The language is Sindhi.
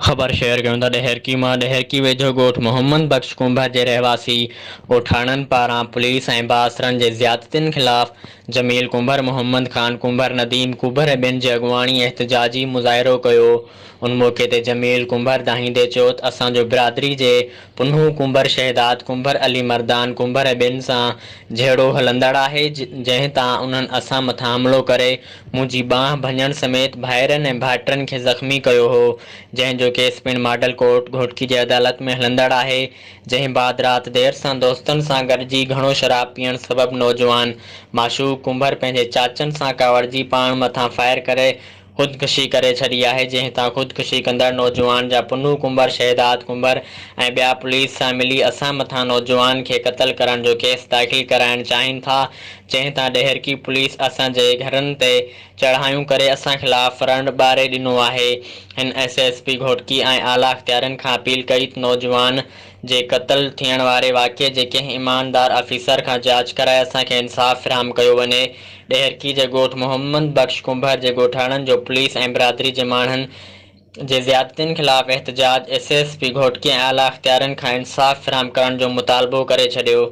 خبر شيئر ڪيون ٿا ڏهرڪي مان ڏهرڪي ويجهو ڳوٺ محمد بخش ڪنڀر جي رهواسي ڳوٺاڻن پاران پوليس ۽ بااثرن جي زيادتين خلاف جميل ڪنڀر، محمد خان ڪنڀر، نديم ڪنڀر ۽ ٻين جي اڳواڻي احتجاجي مظاهرو ڪيو. ان موقعي تي جميل ڪنڀر دانهيندي چيو ته اسان جو برادري جي پنهون ڪنڀر، شهداد ڪنڀر، علي مردان ڪنڀر ۽ ٻين سان جهيڙو هلندڙ آهي جنهن تان انهن اسان مٿان حملو ڪري منهنجي ٻانهن ڀڃڻ سميت ڀائرن ۽ ڀائٽن کي زخمي ڪيو هو، جنهن جو ڪيس پڻ ماڊل ڪورٽ گهوٽڪي جي عدالت ۾ هلندڙ آهي، جنهن بعد رات دير سان دوستن سان گڏجي گهڻو شراب پيئڻ سبب نوجوان معشوق ڪنڀر پنهنجي چاچن سان ڪاوڙجي پاڻ مٿان فائر ڪري خودڪشي ڪري ڇڏي آهي، جنهن تان خودڪشي ڪندڙ نوجوان جا پنهون ڪنڀر، شهداد ڪنڀر ۽ ٻيا پوليس سان ملي اسان مٿان نوجوان کي قتل ڪرڻ جو ڪيس داخل ڪرائڻ چاهين ٿا، جنهن تان ڏهرڪي پوليس اسان جي گهرن تي چڙهايون ڪري اسان خلاف رنڊ ٻاري ڏنو آهي. هن ايس ايس پي گهوٽڪي ۽ اعليٰ اختيارين کان اپيل ڪئي ته نوجوان جي قتل ٿيڻ واري واقعي جي ڪنهن ايماندار آفيسر کان جاچ ڪرائي اسان کي انصاف فراهم ڪيو وڃي. ڏهرڪي جي ڳوٺ محمد بخش ڪنڀر جي ڳوٺاڻن جو پوليس ۽ برادري جي ماڻهن جي زيادتين خلاف احتجاج، ايس ايس پي گهوٽڪي ۽ اعليٰ اختيارين کان انصاف فراهم ڪرڻ جو مطالبو ڪري ڇڏيو.